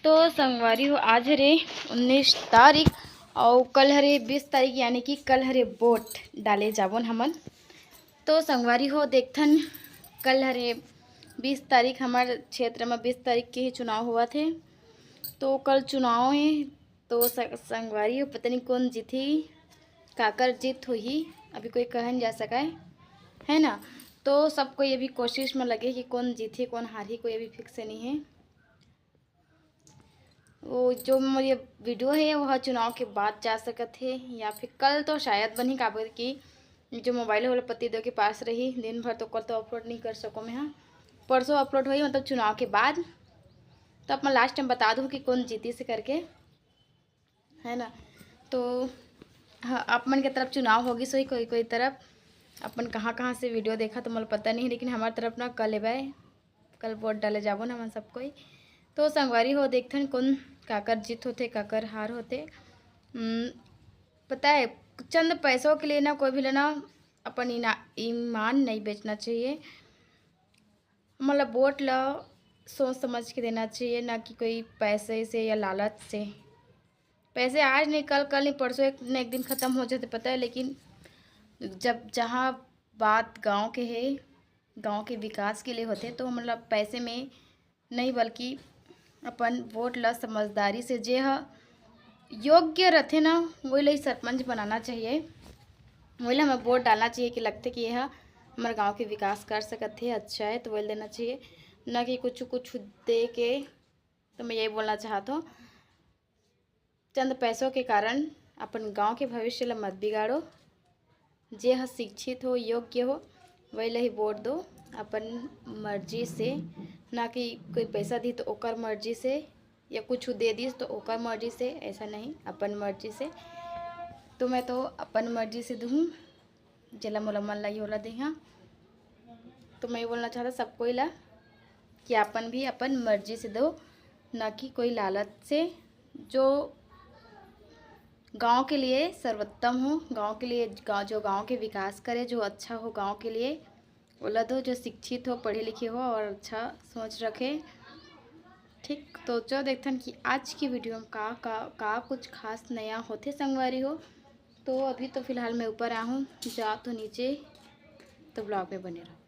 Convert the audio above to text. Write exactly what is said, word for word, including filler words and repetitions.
तो संगवारी हो, आज हरे उन्नीस तारीख अउ कल हरे बीस तारीख, यानी कि कल हरे वोट डाले जाबोन हमन। तो संगवारी हो, देखथन, कल हरे बीस तारीख, हमर क्षेत्र में बीस तारीख के ही चुनाव होवत हे। तो कल चुनाव हे, तो स-, संगवारी हो, पता नहीं कौन जीतही, काकर जीत होही, अभी कोई कहे नहीं जा सकय, है ना। तो सब कोई अभी कोशिश में लगे कि कौन जीतही, कौन हारही, कोई अभी फिक्स नहीं है। वो जो मोर ये वीडियो है, वह चुनाव के बाद जा सकत है, या फिर कल तो शायद बनही, काबर कि जो मोबाइल है, वो पति देव के पास रही दिन भर, तो कल तो अपलोड नहीं कर सको मैं, हाँ, परसों अपलोड होही, मतलब चुनाव के बाद। तो अब मैं लास्ट टाइम बता दूँ कि कौन जीतिस करके, है ना। तो हाँ, आप मन के तरफ चुनाव होगिस होही कोई कोई तरफ, अपन कहाँ कहाँ से वीडियो देखा तो मोला पता नहीं, लेकिन हमार तरफ ना कल एबे, कल वोट डाले जाबो ना हमन सब कोई। तो संगवारी हो, देखथन कौन काकर जीत होथे, काकर हार होथे। हम्म, पता है, चंद पैसों के लिए ना कोई भी लेना अपन इना-, ईमान नहीं बेचना चाहिए। मतलब वोट ला सोच समझ के देना चाहिए, ना कि कोई पैसे से या लालच से। पैसे आज नहीं, कल, कल नहीं, परसों एक न एक दिन ख़त्म हो जाते, पता है, लेकिन जब जहाँ बात गांव के है, गांव के विकास के लिए होते, तो मतलब पैसे में नहीं, बल्कि अपन वोट ला समझदारी से, जे ह योग्य रथे ना, वही ला ही सरपंच बनाना चाहिए, वही ला हमें वोट डालना चाहिए कि लगते कि यह हमारे गांव के विकास कर सकत है, अच्छा है, तो वही देना चाहिए, ना कि कुछ कुछ दे के। तो मैं यही बोलना चाहत हूँ, चंद पैसों के कारण अपन गांव के भविष्य ला मत बिगाड़ो। जे ह शिक्षित हो, योग्य हो, वही ला ही वोट दो अपन मर्जी से, ना कि कोई पैसा दी तो ओकर मर्जी से, या कुछ दे दिस तो ओकर मर्जी से, ऐसा नहीं, अपन मर्जी से। तो मैं तो अपन मर्जी से दूँ, जेला मोला मन लगी ओला देहा। तो मैं ये बोलना चाहता सब कोई ला कि अपन भी अपन मर्जी से दो, ना कि कोई लालच से। जो गांव के लिए सर्वोत्तम हो, गांव के लिए, गांव, जो गांव के विकास करे, जो अच्छा हो गांव के लिए, ओला दो, जो शिक्षित हो, पढ़े लिखे हो और अच्छा सोच रखे। ठीक, तो जो देखथन कि आज की वीडियो में का, का, का कुछ खास नया होथे संगवारी हो। तो अभी तो फिलहाल मैं ऊपर आ हूँ, जा तो नीचे, तो ब्लॉग में बने रहो।